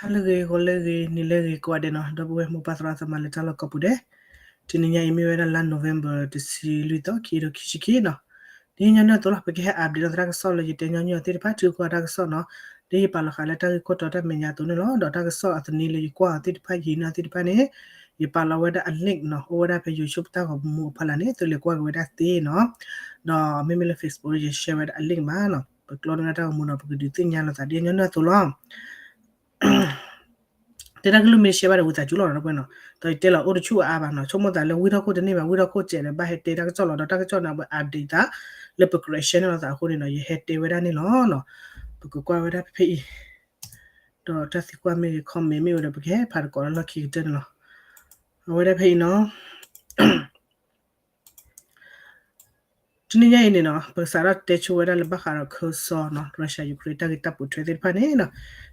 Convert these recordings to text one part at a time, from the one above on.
ဟါလၢအဂ့ၤ ဂီၤလၢအဂ့ၤ နံၤလၢအဂ့ၤ ကိးဂၤဒဲးနီၤ, ဒီပုၢ်ဝဲၢ်မိၢ်ပၢ်သရၣ်သမါလၢတၢ်လီၢ်ကိးပူၤဒဲး, တနံၤညါအံၤမ့ၢ်ဝဲဒၣ်လါ November တဆံလွံၢ်သီ ခံကထိခံဆံခံနီၤ, ဒ်ညီနုၢ်အသိးလီၤ ပကဟဲ update ဒီးသရၣ်ကစီၣ်လၢယတဲညီနုၢ်အီၤသ့ၣ်တဖၣ် ထံဂုၤကီၢ်ဂၤတၢ်ကစီၣ်နီၤ, ဒ်ယပာ်လီၤဃာ်လၢတၢ်ဂ့ၢ်ခိၣ်တီတၢ်မဲာ်ညါအသိးန့ၣ်လီၤ, ဒီးတၢ်ကစီၣ်အသန့လၢယကွၢ်အီၤသ့ၣ်တဖၣ် ယဟံးန့ၢ်အီၤသ့ၣ်တဖၣ်န့ၣ်, ယပာ်လီၤဝဲဒၣ်အ link နီၤ, အိၣ်ဝဲဒၣ်ဖဲ YouTube တၢ်ဂီၤမူအဖီလာ်န့ၣ် သုလဲၤကွၢ်က့ၤဝဲဒၣ်သ့နီၤ, ဒီးမ့မ့ၢ်လၢ Facebook ယ share ဝဲဒၣ်အ link မးနီၤ, ပကျီန့ၢ်ဝဲဒၣ်တၢ်ဂီၤမူနီၤ ပကဒုးသ့ၣ်ညါလိာ်သးဒ်ညီနုၢ်အသိးလီၤ. တဲတၢ်ကလုၢ်မ့ၢ် share ဘၣ်ဒီးဝံသးစူၤလီၤ ဒီပုၢ်ဝဲၢ်နီၤ, ဒီးယတဲလီၤအိၣ်တဆူၣ်အါအါဘၣ်နီၤ, ဆိကမိၣ်သးလၢဝံထီၣ်ခိၣ်တန့ၢ်ဘၣ် ဝံထီၣ်ခိၣ်စဲးဒီးဘၣ်ဟဲတဲတၢ်ကစီၣ်လီၤ, ဒီးတၢ်ကစီၣ်န့ၣ် အဝဲ update သးလၢပကြၢး share န့ၢ်လိာ်သးအဃိန့ၣ်ဒီး ယဟဲတဲဝဲဒၣ်န့ၣ်လီၤနီၤ, ပကကွၢ်ဝဲဒၣ်ဖဲဖဲအံၤ, ဒီးတၢ်သံကွၢ်မ့ၢ်ဂ့ၤ comment မ့ၢ်ဝဲဒီး ပကဟဲဖးသကိးလၢလီၢ်ခံကတၢၢ်န့ၣ်လီၤ, အဝဲဒၣ်ဖဲအံၤနီၤ တနံၤညါအံၤန့ၣ်နီၤ ပကစးထီၣ်တဲဆိဝဲဒၣ်လၢဘၣ်ဃးဒီးခၢၣ်စီနီၤ Russia Ukraine တၢ်ဂ့ၢ်တၢ်ပိာ်ထွဲသ့ၣ်တဖၣ်န့ၣ်နီၤ,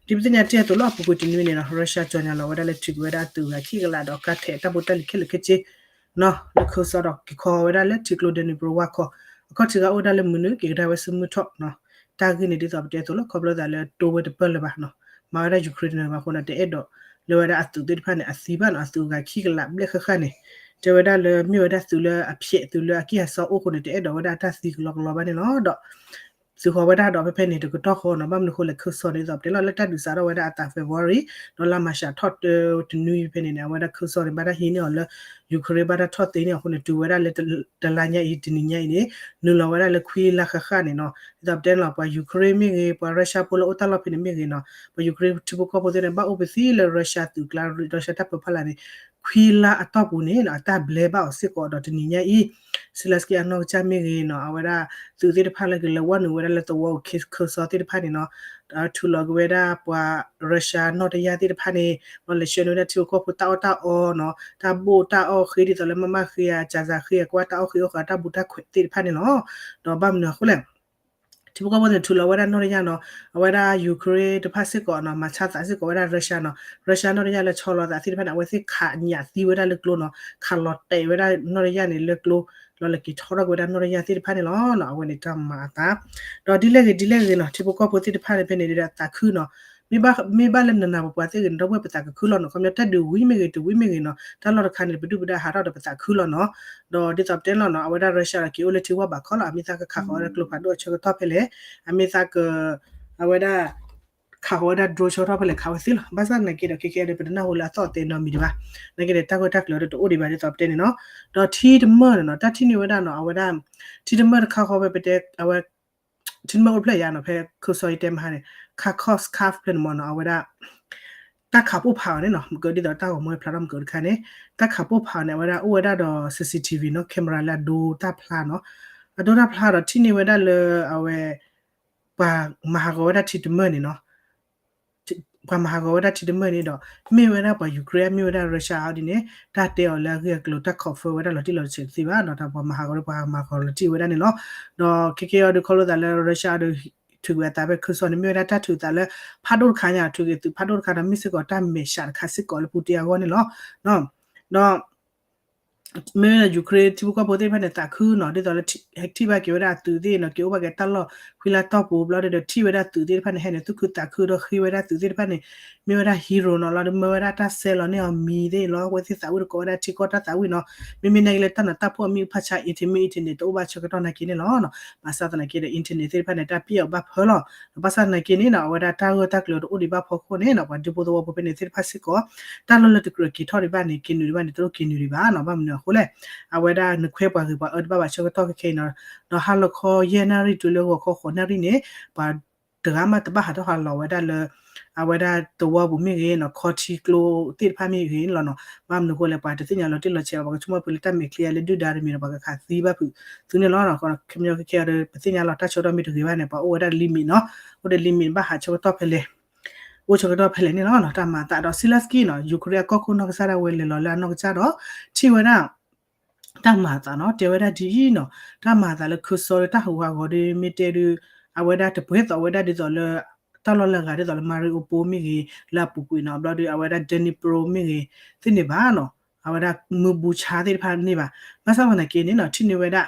ဒ်ပသ့ၣ်ညါတ့ၢ်အသိးလီၤ အပူၤကွံာ်တနွံန့ၣ်နီၤ Russia ကၠီၤညါလီၤဝဲဒၣ်လၢထုးက့ၤဝဲဒၣ်အသုးဂၤခံကလးဒီးကါထဲးတၢ်ဖိတၢ်လံၤခဲလၢာ်ခဲဆ့နီၤ လၢခၢၣ်စီဒီးက့ၤခီဝဲဒၣ်လၢထံကျိ Dnipro ဝါခီ, အခီၣ်ထံးဂၤအိၣ်ဝဲဒၣ်လၢမုၢ်နုာ် က့ၤကဒါဝဲဆူမုၢ်ထီၣ်နီၤ, တၢ်ဂ့ၢ်န့ၣ်ဒ်သိးပတဲအသိးလီၤ ခီဖျိသးလၢတိဝဲတပၢၢ်လၢၤဘၣ်နီၤ, မၤဝဲဒၣ် Ukraine တနၢၤဘၣ်အဃိန့ၣ် တအဲၣ်ဒိးလၢဝဲဒၣ်အသုးသ့ၣ်တဖၣ်န့ၣ် အသံဘၣ်နီၤ, အသုးဂၤခံကလးဘျဲၣ်ဃၣ်ဃၣ်န့ၣ် တဲဝဲဒၣ်လၢမ့ၢ်ဝဲဒၣ်သုးလၢအဖျဲးသုးလၢအကံၢ်အစီအိၣ်အဃိန့ၣ် တအဲၣ်ဒိးဝဲဒၣ်အတၢ်သံကလီကလီဘၣ်န့ၣ်လီၤ, ဒီး သုးဃီၤဝဲဒၣ်ဒီးဖဲဖဲန့ၣ် တကတီၢ်ဃီနီၤ, ဘၣ်မနုၤအဃိလဲၣ် ခၢၣ်စီန့ၣ်ဒ်သိးပတဲလီၤ လၢတၢ်ဒုးစးထီၣ်ဝဲဒၣ်အသး February ဒီးလါမၤရှးထီၣ်တ တနွံဖဲန့ၣ်န့ၣ် အဝဲဒၣ်ခၢၣ်စီန့ၣ် ဘၣ်တၢ်ဟံးန့ၢ်အီၤလၢ Ukraine ဘၣ်တၢ်ထီၣ်သ့န့ၢ်အဃိန့ၣ် တုၤဝဲဒၣ်လၢတလါညါအံၤ တနံၤညါအံၤန့ၣ် နုာ်လီၤဝဲဒၣ်လၢခွံလါဃၣ်ဃၣ်န့ၣ်နီၤ, ဒ်သိးပတဲန့ၣ်လီၤ ပှၤ Ukraine မ့ၢ်ဂ့ၤ ပှၤ Russia ဖိလၢအိၣ်တၢ်လီၢ်ဖဲန့ၣ်မ့ၢ်ဂ့ၤနီၤ, ပှၤ Ukraine ထံဖိကီၢ်ဖိသ့ၣ်န့ၣ် ဘၣ်အိၣ်ပသံလၢ Russia သုးကျါ Russia တၢ်ပၢဖီလာ်န့ၣ် ခွံလါအတီၢ်ပူၤန့ၣ်နီၤ အတၢ်ဘျဲဘၣ်အီၤစ့ၢ်ကီးဒီးတနံၤညါအံၤ Zelenskyy အနီၢ်ကစၢ်မ့ၢ်ဂ့ၤနီၤ အဝဲဒၣ်သုးသ့ၣ်တဖၣ်လၢကလဲၤဝဲနုာ်ဝဲဒၣ်လၢသဝီခၢၣ်စီသ့ၣ်တဖၣ်န့ၣ်နီၤ, ထူးလီၤက့ၤဝဲဒၣ်ပှၤ Russia နီၢ်တယၢ်သ့ၣ်တဖၣ်န့ၣ် ဒီးလဲၤဆှၢန့ၢ်ဝဲဒၣ်ထံဖိကီၢ်ဖိတၢ်အီၣ်တၢ်အီနီၤ, တၢ်ဘိၣ်တၢ်အီၣ်ဃ့ဒ်သိးလၢ မမဃ့ဧါ ကၠၤစၤဃ့ဧါ ကွၢ်တၢ်အီၣ်ဃ့အီၣ်ဃာ်တၢ်ဘူးတၢ်ခွဲးသ့ၣ်တဖၣ်န့ၣ်လီၤ, ဒီးဘၣ်မနုၤအဃိလဲၣ် ထံဖိကီၢ်ဖိန့ၣ် ထူးလီၤဝဲဒၣ်နီၢ်တယၢ်နီၤ, အဝဲဒၣ် Ukraine တဖၣ်စ့ၢ်ကီးနီၤ မၤဆါသးစ့ၢ်ကီးဝဲဒၣ် Russia နီၤ, Russia နီၢ်တယၢ်လၢဆီလီၤသးသ့ၣ်တဖၣ်န့ၣ် အဝဲသ့ၣ်ခးညၣ်သံဝဲဒၣ်လၢကျိနီၤ, ခးလီၤတဲာ်ဝဲဒၣ်နီၢ်တယၢ်န့ၣ်လၢကျိ, လီၤလဲၤက့ၤထီထီၣ်က့ၤဝဲဒၣ်နီၢ်တယၢ်သ့ၣ်တဖၣ်န့ၣ်လီၤ, အဝဲန့ၣ်တၢ်မၤအသး, ဒီးဒ်လဲၣ်ဂ့ၤဒ်လဲၣ်ဂ့ၤနီၤ ထံဖိကီၢ်ဖိသ့ၣ်တဖၣ်န့ၣ်ဖဲန့ၣ်ဒီးသးခုနီၤ, မ့ၢ်ဘၣ်လၢနနၤပပှၤသ့ၣ်ဂ့ၤန့ၣ် ဒီပုၢ်ဝဲၢ်ပသးကခုလီၤနီၤ, ခီပညီတၢ်ဒုးဝံၤမ့ၢ်ဂ့ၤ တဝံၤမ့ၢ်ဂ့ၤနီၤ တၢ်လီၢ်တခါန့ၣ် ပဒုၣ်ပဒါဟးထီၣ်ဒီးပသးခုလီၤနီၤ, ဒီးဒ်သိးပတဲလီၤနီၤ အဝဲဒၣ် Russia ဒီးက့ၤအိၣ်လၢထံဝၣ်ဘးခီလီၤ, အမ့ၢ်သးကခးဃီၤဝဲဒၣ်ကျိဖးဒိၣ်အဆၢကတီၢ်ဖဲလဲၣ်, အမ့ၢ်သးက အဝဲဒၣ် ခးဃီၤဝဲဒၣ် drone ဆၢကတီၢ်ဖဲလဲၣ်ခးဝဲသ့လီၤ, ဘၣ်ဆၣ်သနာ်က့ဒီး ခဲကဲဒီး ပတနၢ်ဟူလၢအသီၣ်အသဲနီတမံၤဒံးဘၣ်, သနာ်က့ဒီးတၢ်ဂိၢ်တၢ်ကျၢၤဒီးတအိၣ်ဒံးဘၣ်ဒ်သိးပတဲန့ၣ်နီၤ, ဒီးထံတမၢၢ်န့ၣ်နီၤ တၢ်ထံၣ်န့ၢ်ဝဲဒၣ်နီၤ အဝဲဒၣ် ထံတမၢၢ်တခါဃီဖဲပတဲ အဝဲ ထံတမၢၢ်အိၣ်ဖျဲၣ်ယါနီၤ ဖဲခၢၣ်စီယတဲမဟါန့ၣ် Kharkov ဖျၢၣ်န့ၣ်မ့ၢ်နီၤ အဝဲဒၣ် တၢ်ခးပိၢ်ဖးအီၤန့ၣ်နီၤ မ့ၢ်ကဒ်သိးတၢ်ဂီၤမူဖျါထီၣ်မ့ၢ်ကတခါန့ၣ် တၢ်ခးပိၢ်ဖးအီၤန့ၣ် အဝဲဒၣ်အိၣ်ဝဲဒၣ်ဒီး CCTV နီၤ camera လၢအဒိတၢ်ဖျါနီၤ အဒိတၢ်ဖျါဒီးထံၣ်န့ၢ်ဝဲဒၣ်လၢ အဝဲ ပှၤမၤဟးဂီၤဝဲဒၣ်ထံတမၢၢ်န့ၣ်နီၤ ပှၤမၤဟးဂီၤဝဲဒၣ်ထံတမၢၢ်န့ၣ်ဒီး မ့ၢ်ဝဲဒၣ်ပှၤ Ukraine မ့ၢ်ဝဲဒၣ် Russia အီၤဒ်န့ၣ် တၢ်တဲအီၤလၢအဂ့ၢ်အကျိၤ တၢ် confirm ဝဲဒၣ်လီၤတံၢ်လီၤဆဲးတသ့ဘၣ်နီၤ တၢ်ပှၤမၤဟးဂီၤဒီးပှၤမၤဟးဂီၤလီၤတံၢ်ဝဲဒၣ်န့ၣ်လီၤ. ဒီးခဲကဲအီၤဒုးခီလိာ်သးလၢ Russia အီၤဒုး ထုးကွံာ်အသးဖဲခၢၣ်စီန့ၣ် မ့ၢ်ဝဲဒၣ်တၢ်ထုးသးလၢ ဖးဒိၣ်တခါညါထုးက့ၤသုးဖးဒိၣ်တခါဒီး မ့ၢ်စ့ၢ်ကီးတၢ်မဲာ်ဆှးတခါစ့ၢ်ကီးလၢပူၤတ့ၢ်အဂီၢ်န့ၣ်လီၤ. ဒီး မ့ၢ်ဝဲဒၣ် Ukraine ထံဖိကီၢ်ဖိသ့ၣ်တဖၣ်န့ၣ် သးခုနီၤ ဒ်သိးလၢ ဟဲထံၣ်ဘၣ်က့ၤဝဲဒၣ်အသုးသ့ၣ်နီၤ က့ၤအိၣ်ဘၣ်က့ၤတၢ်လီၢ် ခွံလါတီၢ်ပူၤဘျီဒီး ထံၣ်ဝဲဒၣ်သုးသ့ၣ်တဖၣ်န့ၣ် ဟဲန့ၣ်သူၣ်ခုသးခုဒီးဃ့ဝဲဒၣ်သုးသ့ၣ်တဖၣ်န့ၣ် မ့ၢ်ဝဲဒၣ် hero နီၤ လီၤဒီးမၢဝဲဒၣ်တၢ်ဆဲးလီၤန့ၢ်အီၤမံၤသ့ၣ်လီၤ အဝဲသ့ၣ်သးဝံၣ်တကိးဝဲဒၣ်ထံကီၢ်တၢ်သးဝံၣ်နီၤ မ့မ့ၢ်နာ်က့လၢတၢ်နးတၢ်ဖှီၣ်အမံၤအဖးဆါ internet internet တအိၣ်ဘၣ်ဆၢကတီၢ်နာ်က့န့ၣ်လီၤ. ဘၣ်ဆၣ်သနာ်က့ဒီး internet သ့ၣ်တဖၣ်န့ၣ် တၢ်ပျဲအီၤဘၣ်ဖၢလီၤ. ဒီးဘၣ်ဆၣ်သနာ်က့န့ၣ်နီၤ အဝဲဒၣ်တၢ်ဂၢၢ်တၢ်ကျၢၤတအိၣ်ဒံးဘၣ်ဖီခိၣ်န့ၣ်နီၤ ပှၤဒူဖိသဝီဖိဖဲန့ၣ်သ့ၣ်တဖၣ်စ့ၢ်ကီး တၢ်လီၢ်လၢတကြၢးက့ၤထီၣ်ဒံးဘၣ်န့ၣ် က့ၤနုာ်ဒံးဘၣ်န့ၣ် တလိၣ်က့ၤနုာ်ဒံးဘၣ်နီၤ ဘၣ်မနုၤအဃိလဲၣ် အဝဲဒၣ်နခွဲပှၤဂ့ၤပှၤအၢတဘၣ်ဘၣ်ဆၢကတီၢ်ခဲခဲအံၤနီၤ ဒီးဟါလီၤခီယဲၢ်နၣ်ရံၣ်တုၤလၢဂီၤခီဃိးနၣ်ရံၣ်န့ၣ် ပှၤတဂၤမးတဘၣ်ဟးထီၣ်ဟးလီၤဝဲဒၣ်လၢ အဝဲဒၣ်သဝီပူၤမ့ၢ်ဂ့ၤနီၤ ခီထံကျိသ့ၣ်တဖၣ်မ့ၢ်ဂ့ၤန့ၣ်လီၤနီၤ ဘၣ်မနုၤအဃိလဲၣ် ပှၤတသ့ၣ်ညါလီၤတံၢ်လီၤဆဲးဘၣ် ပှၤကဆိကမိၣ်ပှၤလၢတၢ်မဲာ်ချံအလၢဒုၣ်ဒါတမံၤဒီး ပှၤကခးသံဘၣ်ဖုးသုန့ၣ်လီၤ. ခဲမညီခဲခဲအံၤဒီး ပသ့ၣ်ညါလီၤတၢ်ဆၢကတီၢ်မ့ၢ်တဂ့ၤဘၣ်န့ၣ် ပှၤအိၣ်ဝဲဒၣ် limit နီၤ အိၣ်ဒီး limit ဘၣ်ဟးဆၢကတီၢ်ဖဲလဲၣ် အိၣ်ဆၢကတီၢ်ဖဲလဲၣ်န့ၣ်လီၤ. တၢ်မၤအသးဒီး Zelenskyy နီၤ Ukraine အကီၢ်ခိၣ်နီၢ်ကစၢ်ဒၣ်ဝဲလဲၤလီၤလၢအနီၢ်ကစၢ်ဒီး ထံၣ်ဝဲဒၣ် တၢ်မၤအသးနီၤ တဲဝဲဒၣ်ဒ်အံၤနီၤ တၢ်မၤအသးလၢခၢၣ်စီဒီးတၢ်ဟးဂူာ်ဟးဂီၤဒီး မ့ၢ်တဲဒုး အဝဲဒၣ်တပှဲၤသိးဝဲဒၣ်ဒ်သိးလၢ တၢ်လီၢ်လၢအဂၤဒ်သိးလၢ Mariupol မ့ၢ်ဂ့ၤ လၢအပူၤကွံာ်နီၤ ဘျီဒီး အဝဲဒၣ် Dnipro မ့ၢ်ဂ့ၤ သ့ၣ်န့ၣ်ဘၣ်နီၤ အဝဲဒၣ် မုၢ်ဘူဆါသ့ၣ်တဖၣ်န့ၣ်ဘၣ် ဘၣ်ဆၣ်သနာ်က့န့ၣ်နီၤ ထံၣ်န့ၢ်ဝဲဒၣ်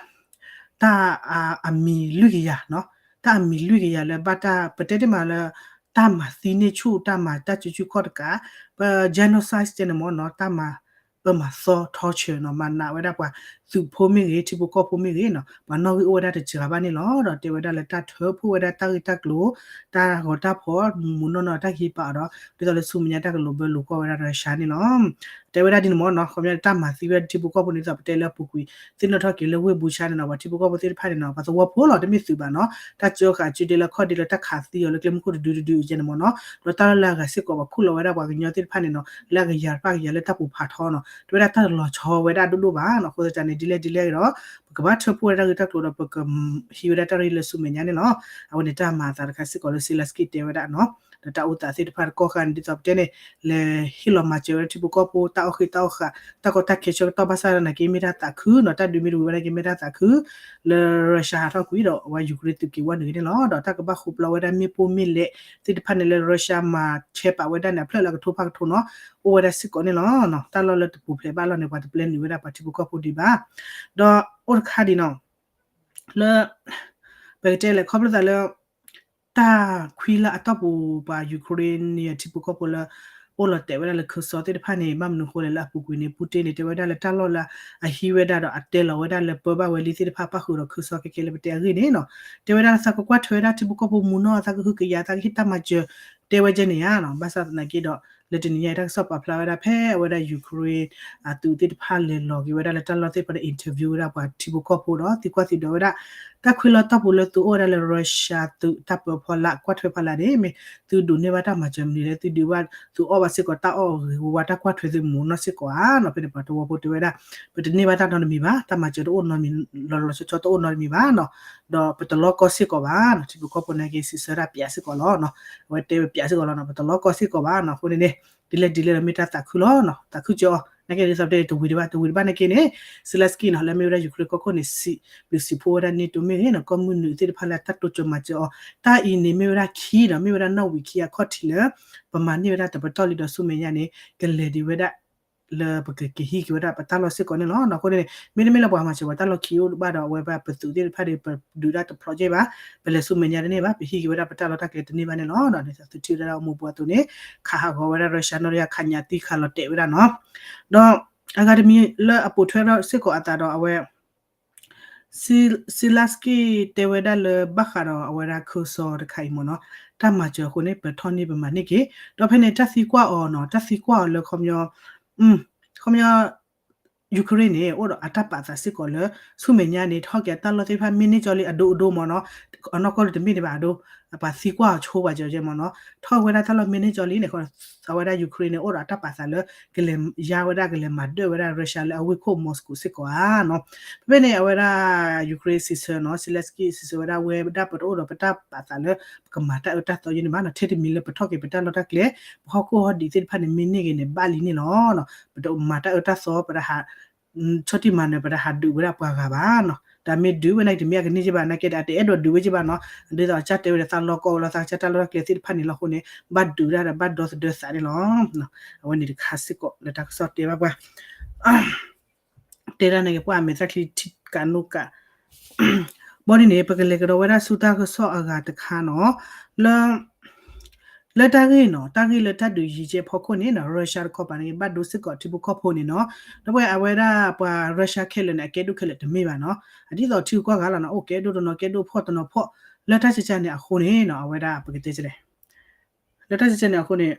တၢ်အမံၤလွံၢ်ကယၤနီၤ တၢ်အမံၤလွံၢ်ကယၤလၢဘၣ်တၢ် ပတဲတ့ၢ်မးလၢ တၢ်မၤသံန့ၢ်ဆူၣ် တၢ်မၤတၢ်စုဆူၣ်ခီၣ်တကး ပ genocide န့ၣ်မ့ၢ်နီၤ တၢ်မၤအၢမၤသီ torture နီၤ မၤနးဝဲဒၣ်ပှၤသုးဖိမ့ၢ်ဂ့ၤ ထံဖိကီၢ်ဖိမ့ၢ်ဂ့ၤနီၤ ပှၤနီၣ်ဂံၢ်အိၣ်ဝဲဒၣ်တစှၤဘၣ်န့ၣ်လီၤ. ဒီးတဲဝဲဒၣ်လၢတၢ်ထၢဖှိၣ်ဝဲဒၣ်တၢ်ဂ့ၢ်တၢ်ကျိၤ တၢ်ဂီၤတၢ်ဖီၣ် မူးနီၢ်နီၢ်တၢ်ဟံးပာ်အီၤဒီး ဒ်သိးလၢဆူမဲာ်ညါတၢ်ကလိၤဘၢလိာ်ကွီၢ်ဝဲဒၣ် Russia န့ၣ်လီၤ. တဲဝဲဒၣ်ဒ်န့ၣ်မ့ၢ်နီၤ ခီပညီတၢ်မၤသံဝဲဒၣ်ထံဖိကီၢ်ဖိန့ၣ် ဒ်သိးပတဲလၢအပူၤကွံာ် သ့ၣ်နီၣ်ထီၣ်က့ၤလၢဝ့ၢ် Bucha န့ၣ်နီၤ ပှၤထံဖိကီၢ်ဖိသ့ၣ်တဖၣ်န့ၣ်နီၤ ပှၤသဝီဖိလီၤ တမ့ၢ်သုးဘၣ်နီၤ တၢ်ကၢဃာ်စုဒဲလၢခီၣ်ဒဲလၢတၢ်ခးသံအီၤလၢ ကျဲမုၢ်ခိၣ်တဒုတဒုကဲန့ၣ်မ့ၢ်နီၤ ဒီးတၢ်လီၢ်လၢအဂၤစ့ၢ်ကီး ပှၤခူၣ်လီၤဝဲဒၣ်ပှၤကညီသ့ၣ်တဖၣ်န့ၣ်နီၤ လၢအကယၤတဖၣ်ကယၤလၢတၢ်ပူၤဖးထီနီၤ တဲဝဲဒၣ်တၢ်တလီၤဆီဝဲဒၣ်ဒိၣ်ဒိၣ်ဘၣ်နီၤ အဃိသတးန့ၣ် ဒ်လဲၣ်ဒ်လဲၣ်ဒီး ပကဘၣ်ထၢဖှိၣ်ဝဲဒၣ်တၢ်ဂ့ၢ်တၢ်ကျိၤဒီး ပကဟံးဝဲဒၣ်တၢ်ရ့လၢဆူမဲာ်ညါန့ၣ်လီၤ. အဝဲန့ၣ်တၢ်မၤအသးတခါစ့ၢ်ကီးလၢ Zelenskyy တဲဝဲဒၣ်နီၤ ဒီးတၢ်အိၣ်သးသ့ၣ်တဖၣ်တကီၢ်ခါန့ၣ် ဒ်သိးပတဲန့ၣ် လဲၤဟ့ၣ်လီၤမၤစၢၤဝဲဒၣ်ထံဖိကီၢ်ဖိ တၢ်အီၣ်ဃ့တၢ်အီၣ်ဃာ် တၢ်ကီတၢ်ခဲဆၢကတီၢ်ဘၣ်ဆၣ်သနာ်က့ မ့ၢ်တၢ်သးခုနီၤ တၢ်ဒုးမ့ၢ်တဝံၤဝဲဒၣ်က့ၤ မ့ၢ်တၢ်သးခု လၢ Russia ဟးထီၣ်ကွံာ်ဒီး အဝဲ Ukraine သုးက့ၤဝဲနုာ်ဂ့ၤန့ၣ်လီၤ. ဒီးတၢ်ကဘၣ်ဃိးပျီဝဲဒၣ်မ့ၣ်ပိၢ်မ့ၣ်လဲၣ်သ့ၣ်တဖၣ်န့ၣ်လၢ Russia မၤဆဲးပာ်ဝဲဒၣ်န့ၣ် အဖျၢၣ်လၢအကထိဖးကထိနီၤ အိၣ်ဝဲဒၣ်စ့ၢ်ကီးန့ၣ်လီၤ. တၢ်လီၢ်လၢတပူၤဖျဲးဘၣ်လီၤန့ၣ် ပှၤတပျဲနုာ်ဝဲဒၣ်ပှၤထံဖိကီၢ်ဖိဒံးဘၣ် ဒီးအိၣ်တခါဒံးနီၤ လၢ ပကတဲလဲၣ် ခီဖျိသးလၢ တၢ်ခွံလၢအတီၢ်ပူၤ ပှၤ Ukraine န့ၣ် ထံဖိကီၢ်ဖိလၢ အိၣ်လီၤတဲာ်ဝဲဒၣ်လၢခၢစီသ့ၣ်တဖၣ်န့ၣ် ဘၣ်မနုၤဃိလဲၣ်လၢအပူၤကွံာ်န့ၣ် Putin န့ၣ် တဲဝဲဒၣ်လၢတၢ်လီၢ်လၢအဟံးဝဲဒၣ်ဒီးအတဲလီၤဝဲဒၣ်လၢပၢဘၣ်ဝဲလံသ့ၣ်တဖၣ် ပၣ်ဃုာ်ဒီးခၢစီခဲကဲလၢပတဲအဂ့ၢ်န့ၣ်နီၤ တဲဝဲဒၣ်လၢသးကကွၢ်ထွဲဝဲဒၣ်ထံဖိကီၢ်ဖိမူးနီၢ် သးကဟုကယာ် သးကဟ့ၣ်တၢ်မၤစၢၤ တဲဝဲကဲန့ၣ်ဧါနီၤ ဘၣ်ဆၣ်သနာ်က့ဒီး လၢတနံၤညါအံၤ တၢ်ကစီၣ်ပာ်ဖျါဝဲဒၣ်ဖဲအဝဲဒၣ် Ukraine အသုးသ့ၣ်တဖၣ်လဲၤလီၤက့ၤဝဲဒၣ်လၢတၢ်လီၢ်သ့ၣ်တဖၣ်ဒီး interview ဝဲဒၣ်ပှၤထံဖိကီၢ်ဖိဒီး သံကွၢ်သုးဒီးဝဲဒၣ် တၢ်ခွံလၢတီၢ်ပူၤလၢသုအိၣ်ဝဲဒၣ်လၢ Russia သုးတၢ်ပၢဖီလာ် ကွၢ်ထွဲဖီလာ်န့ၣ် မ့ၢ်သုဒိးန့ၢ်ဘၣ်တၢ်မၤစၢၤမနုၤလဲၣ် သုဒုးဘၣ်သုအီၣ်ဘၣ်စ့ၢ်ကီးတၢ်အီၣ်အဂ့ၤဝါ တၢ်ကွၢ်ထွဲသုမူးနီၢ်စ့ၢ်ကီးဧါနီၤ ဖဲန့ၣ်ပှၤသဝီဖိတဲဝဲဒၣ် ပတန့ၢ်ဘၣ်တၢ်နီတမံၤဘၣ် တၢ်မၤစၢၤတအိၣ်နီတမံၤ လီၤလီၤဆီဆီတအိၣ်နီတမံၤဘၣ်နီၤ ဒီးပတလီၢ်ကီၢ်စ့ၢ်ကီးဘၣ်နီၤ ထံဖိကီၢ်ဖိန့ၣ်က့ၤစံးဆၢဒၣ်ပျးစ့ၢ်ကီးလီၤနီၤ အဝဲတဲဝဲပျးစ့ၢ်ကီးလီၤနီၤ ပတလီၢ်ကီၢ်စ့ၢ်ကီးဘၣ်နီၤ အဃိန့ၣ်န့ၣ် ဒ်လဲၣ်ဒ်လဲၣ်ဒီးမ့ၢ်တၢ်သးခုလီၤနီၤ သးခုကၠီအီၤ နာ်က့ဒ်သိးပတဲတဝံၤဒံးဘၣ် တဝံၤဒံးဘၣ်နာ်က့န့ၣ် Zelenskyy နီၤ လၢမ့ၢ်ဝဲဒၣ် Ukraine ကီၢ်ခိၣ်န့ၣ် စံးဘျုးစံးဖှိၣ်ဝဲဒၣ် NATO မ့ၢ်ဂ့ၤနီၤ ကီၢ်မုၢ်နုာ်သ့ၣ်တဖၣ်လၢတၢ်တိစၢၤမၤစၢၤအီၤ တၢ်အံၤန့ၣ်မ့ၢ်ဝဲဒၣ်ခံဒီး မ့ၢ်ဝဲဒၣ်နီၣ်ဝံာ်ခံအခီၣ်ထံးလၢ ပမၤန့ၢ်ဝဲဒၣ်တပတီၢ်လံဒီးဆူမဲာ်ညါန့ၣ် ကလဲၤဒံးဝဲဒၣ် လၢပကက့ၤဟံးက့ၤဝဲဒၣ်ပတၢ်လီၢ်စ့ၢ်ကီးန့ၣ်လီၤ. အဃိန့ၣ် မ့တမ့ၢ်လၢပှၤမၤစၢၤပှၤတၢ်လီၢ်ခံအိၣ်ဘၣ်ဒီး အဝဲဘၣ်ပသုးသ့ၣ်တဖၣ်ဒီး ပဒုးတၢ်တဖျိးကဲဘၣ်, ပလဲၤဆူမဲာ်ညါတန့ၢ်ဘၣ်, ပဟံးက့ၤဝဲဒၣ်ပတၢ်လီၢ်တၢ်ကျဲတန့ၢ်ဘၣ်န့ၣ်လီၤ. ဒ်သိးသုထံၣ်ဝဲဒၣ်လၢအမိၢ်ပှၢ်အသိးန့ၣ် ခးဟးဂီၤဝဲဒၣ် Russia နီၢ်တယၢ် ခးညၣ်သံခးလီၤတဲာ်ဝဲဒၣ်နီၤ. ဒီးအဂၤတမံၤလၢအပိာ်ထွဲထီၣ်စ့ၢ်ကီးအသးဒီးအဝဲ Zelenskyy တဲဝဲဒၣ်လၢဘၣ်ဃးဒီးအဝဲဒၣ်ခၢၣ်စးတခါအံၤမ့ၢ်နီၤ, တၢ်မၤစၢၤအဃိန့ၣ် ပထီၣ်န့ၢ်ပမၤန့ၢ်က့ၤ, ဒီးဖဲန့ၣ်တၢ်သံကွၢ်အီၤနီၤ, တၢ်သံကွၢ်အီၤလၢခီပညီ, ခီပညီ Ukraine န့ၣ် အိၣ်ဒီးအတၢ်ပာ်သးစ့ၢ်ကီးလၢ ဆူမဲာ်ညါန့ၣ် ထီၣ်က့ၤအတၢ်လီၢ်သ့ၣ်တဖၣ်မ့ၢ်န့ၢ်ကၠီလံအဒိအဒိမ့ၢ်နီၤ, အနီၢ်ကီၢ်လၢတမ့ၢ်ဒံးဘၣ်အဒိ, ပှၤသံကွၢ်အီၤဆိပှၤကၠီကဲမ့ၢ်နီၤ, ထီၣ်ဝဲဒၣ်တၢ်လီၢ်မ့ၢ်န့ၢ်ကၠီလံန့ၣ် အဝဲဒၣ် Ukraine န့ၣ် အိၣ်ဒီးအတၢ်ပာ်သးလၢ ကလဲၤယါဝဲဒၣ်ကလဲၤမၤဒၢၣ်ဝဲဒၣ် Russia လၢအဝ့ၢ်ခိၣ် Moscow စ့ၢ်ကီးဧါနီၤ. ဖဲဖဲန့ၣ် အဝဲဒၣ် Ukraine စံးဆၢနီၤ, Zelenskyy စံးဆၢဝဲဒၣ် ဝဲဒၣ်ပတအိၣ်ဒီးပတၢ်ပာ်သးလၢ ပကမၤတၢ်အၢတၢ်သီယဲန့ၣ်ဘၣ်နီၤ, ထဲတမံၤလၢပထီၣ်က့ၤပတၢ်လီၢ်တၢ်ကျဲ ပဟီၣ်ခိၣ်ဟီၣ်ဒံးသ့ၣ်တဖၣ်န့ၣ် မ့ၢ်န့ၢ်ဂ့ၤန့ၣ် ဘၣ်လံန့ၣ်လီၤ. ပတမၤတၢ်အၢတၢ်သီ ပတဟး ဆီၣ်တံၢ်မၤနၢၤ ပတဟးဒုးဝဲဒၣ်ပှၤဂၤဘၣ်နီၤ, တၢ်မ့ၢ်ဒုးဝဲန့ၣ် တမ့ၢ်အကန့ၢ်က့ဘၣ် နာ်က့ဒီး အတအဲၣ်ဒိးဒုးဝဲက့ဘၣ်နီၤ, ဒ်သိးအကစၢ်တဲဝဲဒီးသးလီကီဝဲလီၤ သးကစၢ်တၢ်လီၢ်တၢ်ကျဲသ့ၣ်တဖၣ်န့ၣ်လီၤအဃိန့ၣ် ဘၣ်ဒုးဒၣ်ဒီးဘၣ်ဒီသဒၢသးန့ၣ်လီၤ. အဝဲန့ၣ်တခါစ့ၢ်ကီးလၢတၢ်ကစီၣ်တဲဘၣ်ပှၤ တဲဒၣ်န့ၣ်က့ၤပှၤအမဲာ်သၣ်ချံထံကးနိကး ဘီဒ်န့ၣ် ပကလဲၤကဒီးဝဲဒၣ်ဆူတၢ်ကစီၣ်အဂၤတခါနီၤ, လၢ လၢတၢ်ဂ့ၢ်နီၤ, တၢ်ဂ့ၢ်လၢတၢ်ဒုးယံၤကဲဖီခိၣ်န့ၣ်နီၤ, Russia တခီပၤန့ၣ် ဘၣ်ဒိစ့ၢ်ကီးထံဖိကီၢ်ဖိန့ၣ်နီၤ, ဒီးပဝဲအဝဲဒၣ်ပှၤ Russia ခဲလၢာ်န့ၣ် အကဲဒိၣ်ခဲလၢာ်တမ့ၢ်ဘၣ်နီၤ, အဒ်သိးထံဂုၤကီၢ်ဂၤလီၤနီၤ, အိၣ်ကဲဒိၣ်တနီၤ ကဲဒိၣ်ဖှီၣ်တနီၤဖှီၣ်, လၢတၢ်ကကန့ၣ်အဃိန့ၣ်နီၤ, အဝဲဒၣ်ပကတဲလဲၣ် လၢတၢ်ကကန့ၣ်အဃိန့ၣ်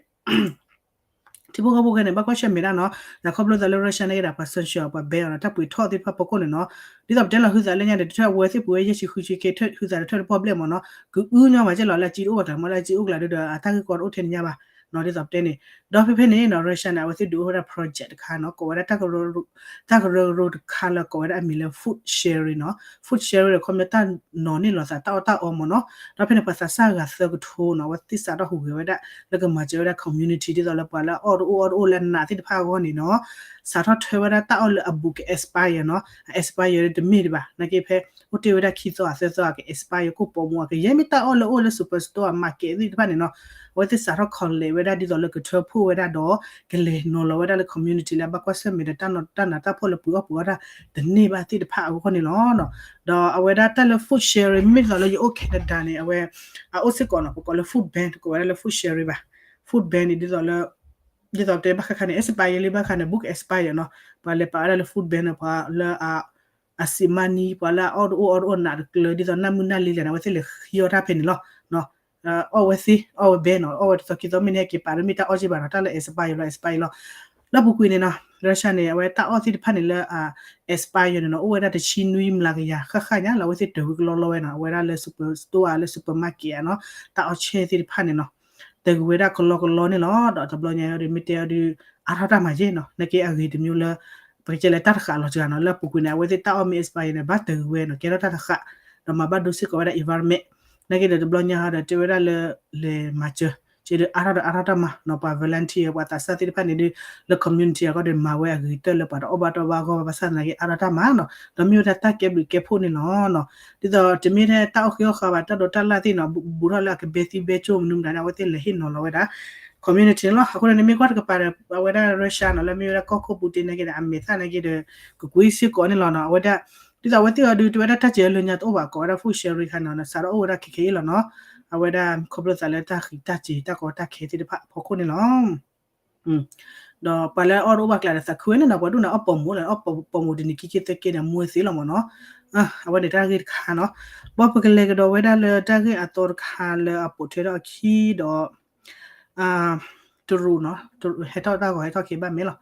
ထံဖိကီၢ်ဖိခဲန့ၣ် ဘၣ်ကွၢ်ဆၢၣ်မဲာ်ဒၣ်နီၤ, ဒီးခီဖျိသးလၢ Russia န့ၣ်က့ဒီး ပှၤ sanction ပှၤ ban အီၤဒီး တၢ်ပှ့ၤထီၣ်သ့ၣ်တဖၣ်ဖီခိၣ်န့ၣ်နီၤ, ဒ်သိးပတဲလီၤဟုသးလၢညါန့ၣ် တထၢၣ်ဝဲသ့ၣ်ပူၤဝဲယဲၢ်ဆံဃုဆံက့ ဟုသးတထၢၣ်တပီၢ်ဘျဲၣ်မ့ၢ်နီၤ, ကအုညါမးကဲလီၤလၢအကံတအိၣ်ဘၣ်တၢ်မ့ၢ်လၢအကံအိၣ်ကျါဒီး အတၢ်ဂ့ၢ်ကီတအိၣ်ထဲန့ၣ်ညါဘၣ်နီၤ, ဒ်သိးပတဲန့ၣ်, ဒီးဖဲဖဲန့ၣ်နီၤ Russia န့ၣ် အဝဲသ့ၣ်ဒုးအိၣ်ဝဲဒၣ် project တခါနီၤ, ကိးဝဲဒၣ် တၢ်ကရၢကရိတခါလၢကိးဝဲဒၣ်အမံၤလၢ food sharing နီၤ, food sharing ဒီးခီပညီတၢ်နီၤန့ၢ်လီၤသးတၢ်အီၣ်တၢ်အီမ့ၢ်နီၤ, ဒီးဖဲန့ၣ်ပှၤသးစၢ်ဂၤသၢကထိနီၤ အဝဲသ့ၣ်စးထီၣ်ဟူးဂဲၤဝဲဒၣ် လၢကမၤစၢၤဝဲဒၣ် community ဒ်သိးလၢပှၤလၢအအီၣ်တအိၣ်အီတအိၣ်လၢအနးသ့ၣ်တဖၣ်အဂီၢ်န့ၣ်နီၤ, စးထီၣ်ထၢဝဲဒၣ်တၢ်အီၣ်လၢအဘူးက expire နီၤ, အ expire တမ့ၢ်ဒံးဘၣ် နာ်က့ဖဲ အိၣ်တ့ၢ်ဝဲဒၣ်ခံသီအသၢသီအက expire ကိၣ်ပိာ်မူအကယဲၢ်မ့ၢ်တၢ်အီၣ်လၢအိၣ်လၢ superstore အ market သ့ၣ်တဖၣ်န့ၣ်နီၤ, အဝဲသ့ၣ်စးထီၣ် collect ဝဲ ဝဲဒၣ်ဒ်သိးလၢကထၢဖှိၣ်ဝဲဒၣ်ဒီး ကလဲၤနီၤလီၤဝဲဒၣ်လၢ community လၢအဘၣ်ကွၢ်ဆၢၣ်မဲာ်ဒီးတၢ်နးတၢ်ဖှီၣ်လၢပှ့ၤအီၣ်ပှ့ၤအီတၢ်တန့ၢ်ဘၣ်သ့ၣ်တဖၣ်အဂီၢ်န့ၣ်လီၤ. ဒီးအဝဲဒၣ်တၢ်လၢ food sharing မ့ၢ်ဒ်သိးလၢယအိၣ် Canada န့ၣ် အဝဲ အအိၣ်စ့ၢ်ကီးနီၤ ပကိးလၢ food bank တကိးဝဲဒၣ်လၢ food sharing ဘၣ်. Food bank န့ၣ် ဒ်သိးလၢ ဒ်သိးတဲဘၣ်ဃးခါန့ၣ် expire လံဘၣ်ခါန့ၣ် book expire နီၤ ပှၤလဲၤပာ်ဝဲဒၣ်လၢ food bank န့ၣ် ပှၤလၢအ အစံးမါနံၤ ပှၤလၢအအီၣ်တအိၣ်အီတအိၣ်နးတကျၢၤ ဒ်သိးနၢ်မုၢ်နၢ်လံလဲၣ်န့ၣ် အဝဲသ့ၣ်လဲၤဃ့အီၣ်တၢ်ဖဲန့ၣ်လီၤ. အီၣ်ဝဲသ့ အီၣ်ဝဲဘဲနီၤ အီၣ်ဝဲတသီခံသီမ့ၢ်န့ၣ် ဟဲက့ၤပာ်ဒီးမ့ၢ်တၢ်အီၣ်က့ဘၣ်နီၤ တၢ်လၢ expire လီၤ expire လီၤ. လၢပူၤကွံာ်န့ၣ်နီၤ Russia န့ၣ် အဝဲတၢ်အီၣ်သ့ၣ်တဖၣ်န့ၣ်လၢ expire န့ၣ်နီၤ အိၣ်ဝဲဒၣ်တဆံနွံမျးကယၤဃၣ်ဃၣ်ညါလီၤ အဝဲသ့ၣ်တဂ့ၤကလီလီဝဲနီၤ အဝဲဒၣ်လၢ superstore လၢ supermarket နီၤ တၢ်အီၣ်ဆဲသ့ၣ်တဖၣ်န့ၣ်နီၤ တဂ့ၤဝဲဒၣ်ကလီကလီန့ၣ်လီၤ. ဒီးတဘျီညါအံၤဒီး မ့ၢ်တဲအီၤဒုး အါထီၣ်တၢ်မၤယ့ၢ်နီၤ နာ်က့အဂ့ၤတမျိုးလၢ ပကတဲလၢတၢ်တဃာ်လီၤစှၤနီၤ လၢအပူၤကွံာ်န့ၣ် အဝဲသ့ၣ်တၢ်အီၣ်မ့ၢ် expire န့ၣ် ဘၣ်တဂ့ၤဝဲနီၤ ကဲထီၣ်တၢ်တဃာ် ဒီးမၤဘၣ်ဒိစ့ၢ်ကီးဝဲဒၣ် environment နာ်က့ဒီးတဘျီညါဟီဒီး တဲဝဲဒၣ်လၢ လဲၤမၤစၢၤ ကဲဒီးအါထီၣ်ဒီးအါထီၣ်တၢ်မၤနီၤ ပှၤ volunteer ပှၤသးစၢ်သ့ၣ်တဖၣ်န့ၣ်ဒုး လၢ community အဂီၢ်ဒီးမၤဝဲအဂ့ၤကတၢၢ်လၢပှၤတအီၣ်ဘၣ်တၢ်ဘၣ်အဂီၢ် ဘၣ်ဆၣ်သနာ်က့အါထီၣ်တၢ်မၤနီၤ ဒီးမ့ၢ်ဝဲဒၣ်တၢ်ကဲဘျုးကဲဖှိၣ်န့ၣ်လီၤနီၤ. ဒ်သိးတမ့ၢ်ထဲတၢ်အီၣ်ဃ့အီၣ်ဃာ်ဘၣ် တၢ်ဒိးတၢ်လၢ်သ့ၣ်နီၤ ဘူးထီၣ်လၢအကဘဲသံဘဲကၠိမနုၤမတၤန့ၣ် အဝဲသ့ၣ်လဲၤဟ့ၣ်နီၤလီၤဝဲဒၣ် community န့ၣ်လီၤ. အဃိန့ၣ် နမ့ၢ်ကွၢ်တကပၤဒီး အဝဲဒၣ် Russia နီၤ လၢမ့ၢ်ဝဲဒၣ်ကီၢ်ခိၣ်ပူၤတ့ၢ်နာ်က့ဒီး အမဲာ်သၣ်နာ်က့ဒီး ကကွံစ့ၢ်ကီးန့ၣ်လီၤနီၤ အဝဲဒၣ် ဒ်သိးအဝဲသ့ၣ်အီၤဒုး တဝဲဒၣ်တၢ်စဲးအလၢညါတအိၣ်ဘၣ် ကိးဝဲဒၣ် food sharing ခါနီၤ စးထီၣ်အိၣ်ဝဲဒၣ်ခဲခဲအံၤလီၤနီၤ အဝဲဒၣ်ခီဖျိသးလၢတၢ်ဃံးတၢ်စ့ၤတၢ်ကီတၢ်ခဲသ့ၣ်တဖၣ်အဖီခိၣ်န့ၣ်လီၤ. ဒီးပှၤလၢအီၣ်တအိၣ်ဘၣ်ကျါဒီးသးခုဝဲန့ၣ်နီၤ ပှၤဒိၣ်န့ၣ်အီၣ်ပိာ်မုၣ်လီၤ အီၣ်ပိာ်မုၣ်တနံၤခံက့သၢက့န့ၣ် အမူဝဲသ့လီၤမ့ၢ်နီၤ အဝဲန့ၣ်တၢ်ဂ့ၢ်တခါနီၤ ဘၣ်ပကလဲၤကဒီးဝဲဒၣ်လၢတၢ်ဂ့ၢ်အသီတခါလၢအပိာ်ထွဲထီၣ်အခံဒီး တရူးနီၤ ဟဲထီၣ်တၢ်ဂီၤဟဲထီၣ်က့ၤဘၣ်မ့ၢ်လီၤ.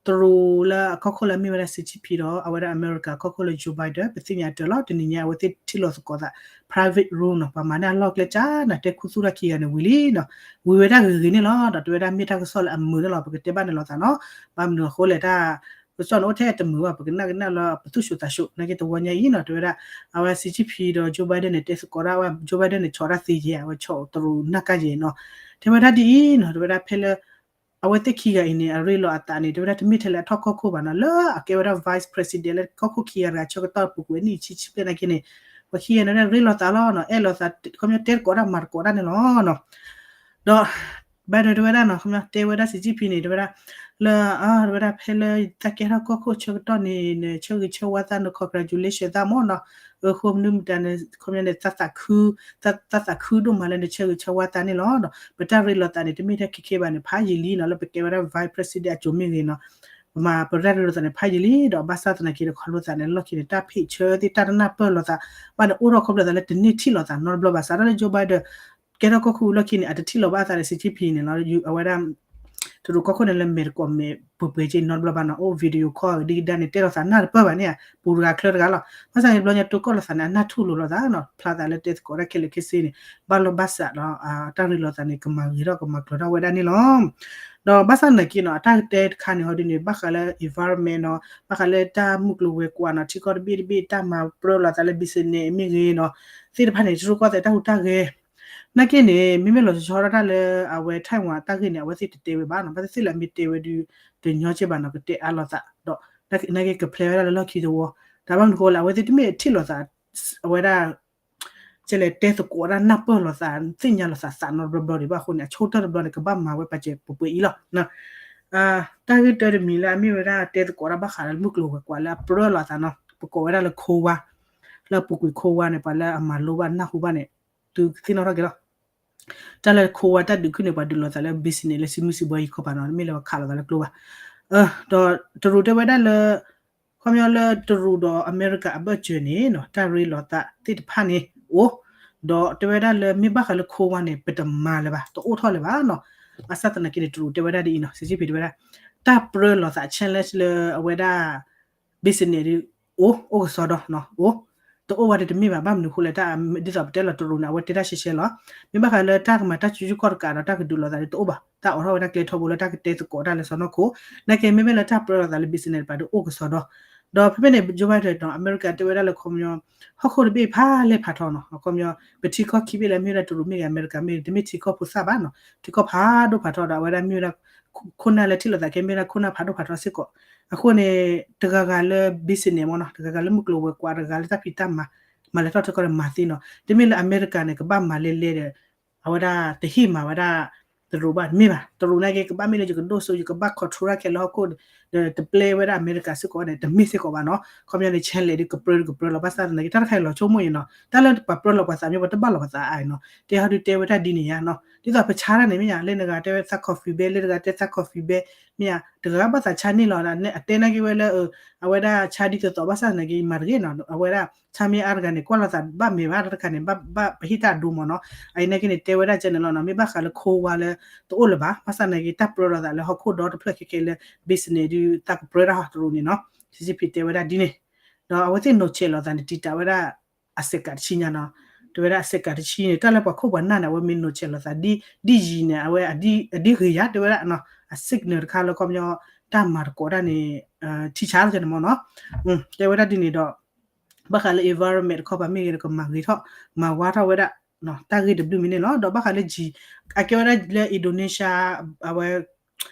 တရူးလၢအခီၣ်ခိၣ်လၢအမ့ၢ်ဝဲဒၣ် Xi Jinping ဒီး အဝဲဒၣ်အမဲရကၤအခီၣ်ခိၣ်လၢ Joe Biden ပသ့ၣ်ညါတၢ်လီၤ တနံၤညါအဝဲသ့ၣ်ထံၣ်လိာ်သကိးသး private room နီၤ ပှၤမၤန့ၢ်အလီၢ်ကျဲကၢ်နၤ တဲခူသူၣ်ထီၣ်ခံဂၤန့ၣ်ဝံၤလံနီၤ ဝံၤဝဲဒၣ်ဂ့ၤဂ့ၤန့ၣ်လီၤ ဒီးတဲဝဲဒၣ်မ့ၢ်တၢ်ကစီၣ်လၢအမုာ်န့ၣ်လီၤ ပကတဲဘၣ်န့ၣ်လိာ်သးနီၤ ဘၣ်မနုၤအဃိလဲၣ်တၢ် ကစီၣ်န့ၣ်အိၣ်ထဲတမုာ်ဘၣ် ပကနၣ်ကနၣ်လၢပသူၣ်ဆူၣ်သးဆူၣ် နာ်က့တဝီညါအံၤနီၤ တဲဝဲဒၣ် အဝဲ Xi Jinping ဒီး Joe Biden န့ၣ် တဲသကိးဒၣ်ဝဲ Joe Biden န့ၣ် ဆီးတၢ်သ့ယဲၢ် အဝဲဆီးတရူးနၢ်ကၢ်ယဲၢ်နီၤ တဲဝဲဒၣ်ဒ်အံၤနီၤ တဲဝဲဒၣ်ဖဲလၢ အဝဲသ့ၣ်ခံဂၤအံၤန့ၣ် အရ့လိာ်အသးန့ၣ် တဲဝဲဒၣ်တမ့ၢ်ထဲလၢအထီၣ်ကီၢ်ခိၣ်ဘၣ်နီၤ လၢအကဲဝဲဒၣ် vice president လၢကီၢ်ခိၣ်ခံဂၤတဂၤဆၢကတီၢ်ပူၤကွံာ်နံၣ်ဆံဆံဖျၢၣ်နာ်က့န့ၣ် ပှၤခံဂၤန့ၣ်ရ့လိာ်သးလီၤနီၤ အဲၣ်လိာ်သး ခီပညီတဲသကိးတၢ်မၤသကိးတၢ်န့ၣ်လီၤနီၤ ဒီး Biden တဲဝဲဒၣ်နီၤ ခီပညီတဲဝဲဒၣ် Xi Jinping န့ၣ် တဲဝဲဒၣ် လၢ တဲဝဲဒၣ်ဖဲလၢတၢ်ကဲထီၣ်ကီၢ်ခိၣ်ဆၢကတီၢ်န့ၣ် နဆၢဂ့ၤဆၢဝါသး န congratulation သးမ့ၢ်နီၤ အဃိမနုၤမတၤန့ၣ် ခီပညီန့ၣ် သးသးခု သးသးခုဒိၣ်မးလၢနဆၢဂ့ၤဆၢဝါသးန့ၣ်လီၤနီၤ ပတၢ်ရ့လိာ်သးန့ၣ် တမ့ၢ်ထဲခဲခဲဘၣ်န့ၣ် ဖးယံာ်လံနီၤ လၢပကဲဝဲဒၣ် vice president အစိၤမ့ၢ်ဂ့ၤနီၤ ပမၤပရ့လိာ်သးန့ၣ်ဖးယံာ်လံ ဒီးဘၣ်ဆၣ်သနာ်က့ဒီးခီဖျိသးန့ၣ် လီၢ်ခံန့ၣ် တၢ်ဖ့ၣ်ဆၢသ့ၣ်တၢ်တနၢ်ပၢၢ်လိာ်သး ဘၣ်န့ၣ်အိၣ်ထီၣ်ခီဖျိသးလၢတန့ၢ်ထံၣ်လိာ်သးနီတဘျီဘၣ် စးထီၣ်လၢ Joe Biden ကဲထီၣ်ကီၢ်ခိၣ်လီၢ်ခံန့ၣ် အတထံၣ်လိာ်ဘၣ်အသးဒီး Xi Jinping န့ၣ်လီၤ အဝဲဒၣ် တရူးကီၢ်ခိၣ်န့ၣ်လၢမဲာ်တကိးမဲာ်ပှဲၤပှဲၤက့နီတဘျီဘၣ်နီၤ အိၣ် video call ဒ်ကဒါန့ၣ် တဲလိာ်သးနၢ်တပၢၢ်ဘၣ်န့ၣ် ပူၤတဂၤချၢတဂၤလီၤ ဘၣ်ဆၣ်န့ၣ်တဘျီညါတိၢ်ကီၢ်လိာ်သးန့ၣ် အနၢ်ထူၣ်လိာ်လိာ်သးနီၤ ဖျါသးလၢတဲသကိးတၢ်ခဲလၢာ်ခဲဆ့န့ၣ် ဘၣ်လီၢ်ဘၣ်စးဒီး တၢ်ရ့လိာ်သးန့ၣ် ကမၤဂ့ၤထီၣ်ကမၤကျၢၤထီၣ်ဝဲဒၣ်န့ၣ်လီၤ ဒီးဘၣ်ဆၣ်သနာ်က့နီၤ အတၢ်ကတဲတခါန့ၣ်ဟီဒ်န့ၣ် ဘၣ်ဃးလၢ environment နီၤ ဘၣ်ဃးလၢတၢ်မုၢ်ကျိၤဝဲၤကွာ်နီၤ ထံကီၢ်တဘ့ၣ်တဘ့ၣ် တၢ်မၤပြၢလိာ်သးလၢ business မ့ၢ်ဂ့ၤနီၤ သ့ၣ်တဖၣ်န့ၣ် တရူးကီၢ်သဲးတၢ်ဟူးတၢ်ဂဲၤ နာ်က့န့ၣ် မ့မ့ၢ်လီၤဆီဆီဒၣ်တၢ်လၢအဝဲ Taiwan တၢ်ဂ့ၢ်န့ၣ် အဝဲသ့ၣ်တတဲဝဲဘၣ်နီၤ ဘၣ်သ့ၣ်သ့ၣ်လၢအမ့ၢ်တဲဝဲဒုး တညီက့ဘၣ်နီၤ ကတဲအါလိာ်သး ဒီး နာ်က့ကဖျဲးဝဲဒၣ်လၢလီၢ်ခံသဝီ တၢ်ဘၣ်မနုၤဃိလဲၣ် အဝဲသ့ၣ်တမ့ၢ်ထံၣ်လိာ်သး အဝဲဒၣ် ကလဲၤတဲသကိးတၢ်နၢ်ပၢၢ်လိာ်သး သ့ၣ်ညါလိာ်သးသးနီတဘျီဘျီဒံးဘၣ်အဃိန့ၣ် အဆိကတၢၢ်တဘျီန့ၣ် ကဘၣ်မၤဝဲပာ်စဲးပှဲၤပှဲၤအံၤလီၤ တၢ်ဂ့ၢ်တၢတမံၤလၢအမ့ၢ်ဝဲဒၣ်တဲသကိးတၢ်ဘၣ်ဃးလၢမုၢ်ကျိၤဝဲၤကွာ်လၢအပြၢလိာ်သးနီၤ ပကိးဝဲဒၣ်လၢ Cold War လၢအပူၤကွံာ် Cold War န့ၣ် ပှၤလၢအမၤလိဘၣ်နၢ်ဟူဘၣ်န့ၣ် သုသ့ၣ်နီၣ်ထီၣ်က့ၤလီၤ တၢ်လၢ Cold War တၢ်ဒုးခုန့ၣ် ပှၤဒုးလိာ်သးလၢ business လၢစံမုၢ်စံဘှီယံၤခီပၤနီၤ တမ့ၢ်လၢပှၤခးလိာ်သးလၢကျိဘၣ် ဒီးတရူးတဲဝဲဒၣ်လၢ ခီပညီလၢတရူးဒီးအမဲရကၤအဘၢၣ်စၢၤန့ၣ်နီၤ တၢ်ရ့လိာ်သးသ့ၣ်တဖၣ်န့ၣ်အိၣ် ဒီးတဲဝဲဒၣ်လၢမ့ၢ်ဘၣ်ဃးလၢ Cold War န့ၣ် ပတမၤလၢၤဘၣ် တအိၣ်ထီၣ်လၢၤဘၣ်နီၤ ဘၣ်ဆၣ်သနာ်က့န့ၣ် တရူးတဲဝဲဒၣ်ဒ်အံၤနီၤ စံးဆံဖံးတဲဝဲဒၣ် တၢ်ပြၢလိာ်သး challenge လၢအဝဲဒၣ် business ဒ် အိၣ် အိၣ်ကစီဒီနီၤ အိၣ် တအိၣ်ဝဲဒၣ်တမ့ၢ်ဘၣ် ဘၣ်မနုၤအဃိလဲၣ် တၢ်ဒ်သိးပတဲလီၤတရူးန့ၣ် အဝဲတဲတၢ်ရှဲရှဲလီၤ မ့ၢ်ဘၣ်ဃးလၢတၢ်ကမၤတၢ်စုဆူၣ်ခီၣ်တကးဒီး တၢ်ကဒုးလိာ်သးဒ်တအိၣ်ဘၣ် တၢ်အိးထီၣ်ဝဲဒၣ်ကျဲထီဘိလၢတၢ်ကတဲသကိးတၢ်လၢစီၢ်နီၤခိၣ် နာ်က့မ့မ့ၢ်လၢတၢ်ပြၢလိာ်သးလၢ business တပၤဒ်အိၣ်ကစီဒီ ဒီးဖဲဖဲန့ၣ် Joe Biden နီၤ အမဲရကၤတဲဝဲဒၣ်လၢခီပညီ ဟီၣ်ခိၣ်တဘ့ၣ်ဖးလဲၢ်ဖးထီနီၤ ခီပညီ ပထံကီၢ်ခံဘ့ၣ်လၢမ့ၢ်ဝဲဒၣ်တရူးမ့ၢ်ဂ့ၤ အမဲရကၤမ့ၢ်ဂ့ၤ တမ့ၢ်ထံကီၢ်ဖိသၣ်ဘၣ်နီၤ ထံကီၢ်ဖးဒိၣ်ဖးထီဒီး အဝဲဒၣ်မ့ၢ်ဝဲဒၣ် ခိၣ်နၢ်လၢထံၣ်လိာ်သးခဲမ့ၢ်ဝဲဒၣ်ခိၣ်နၢ်ဖးဒိၣ်ဖးထီစ့ၢ်ကီး အဃိန့ၣ် တဂၤဂၤလၢ business မ့ၢ်နီၤ တဂၤဂၤလၢမုၢ်ကျိၤဝဲၤကွာ် တဂၤလၢတၢ်ဖံးတၢ်မၤ မၤလဲၤထီၣ်ထီကီၢ်ဒီးမၤသ့နီၤ တမ့ၢ်လၢအမဲရကၤန့ၣ် ကဘၣ်မၤလဲၤလဲၤဒီး အဝဲဒၣ်တဟ့ၣ်မၤဝဲဒၣ် တရူးဘၣ်တမ့ၢ်ဘၣ်. တရူးနာ်က့ ကဘၣ်မ့ၢ်လၢယကဒိၣ်စိ ယကဘၣ် control ခဲလၢဟီၣ်ခိၣ် ဒီးတပျဲဝဲဒၣ်အမဲရကၤစ့ၢ်ကီးန့ၣ် တမ့ၢ်စ့ၢ်ကီးဘၣ်နီၤ. ခီပညီန့ၣ် challenge ဒုးကပြၢတကပြၢလီၤ. ဘၣ်ဆၣ်သနာ်က့ တၢ်တခါအံၤလီၤဆိကမိၣ်အံၤနီၤ, တၢ်လၢပှၤပြၢလီၤပှၤသးမ့ၢ် ပတဘၣ်လီၤပှၤသးအါအံၤနီၤ. တဲဟီဒုးတဲဝဲဒၣ်ဒ်န့ၣ်ယါနီၤ. ဒ်သိးပဆါတၢ်န့ၣ်မ့ၢ်ယါ လၢနဂၤတဲဝဲသး coffee ဘဲ လၢတဂၤတဲသး coffee ဘဲ မ့ၢ်ယါ တဂၤဘၣ်သးဆါန့ၢ်လီၤ အတဲနာ်က့ဝဲလၢ အဝဲဒၣ်ဆါဒ်သိးသိး ဘၣ်ဆၣ်သနာ်က့ မၤတဂ့ၤနီၤ. အဝဲဒၣ်ဆါမ့ၢ်အါတဂၤန့ၣ် ကွၢ်လိာ်သးဘၣ်မဲာ်ဘၣ်တခါန့ၣ် ဘၣ်ပဟ့ၣ်တၢ်အဒိမ့ၢ်နီၤ. အအံၤနာ်က့န့ၣ် တဲဝဲဒၣ်ကဲန့ၣ်လီၤနီၤ. မ့ၢ်ဘၣ်ဃးလၢ cold war လၢ တအိၣ်လၢၤဘၣ်. ဘၣ်ဆၣ်သနာ်က့ တၢ်ပြၢလိာ်သးလၢဟီၣ်ခိၣ်ဒီတဖျၢၣ်ခဲခဲလၢ business ဒုးသးကပြၢတၢ်ဟီတရူးန့ၣ်နီၤ. စံးစံးဖံးတဲဝဲဒၣ်ဒ်န့ၣ် ဒီးအဝဲသ့ၣ်နီၤဆဲးလိာ်သးန့ၣ် တံာ်တာ်ဝဲဒၣ် အစဲးကးတဆံညါနီၤ. တဲဝဲဒၣ်အစဲးကးတဆံန့ၣ် တၢ်လၢပှၤခိၣ်ပှၤနၢ်န့ၣ် အဝဲမ့ၢ်နီၤဆဲးလိာ်သး ဒ်ယံၤန့ၣ် အဝဲအဒ်ဂ့ၤယါ တဲဝဲဒၣ် အ signal တခါလၢခီပညီ တၢ်မၤသကိးတၢ်န့ၣ် ထံဆါလီၤန့ၣ်မ့ၢ်နီၤ. တဲဝဲဒၣ်ဒ်န့ၣ်ဒီး ဘၣ်ဃးလၢ environment တခီပၤမ့ၢ်ဂ့ၤဒီး ကမၤဂ့ၤထီၣ် မၤဝါထီၣ်ဝဲဒၣ် တၢ်ဂ့ၢ်တဘျုးမံၤန့ၣ်လီၤ. ဒီးဘၣ်ဃးလၢ G အကဲဝဲဒၣ်လၢ Indonesia အဝဲ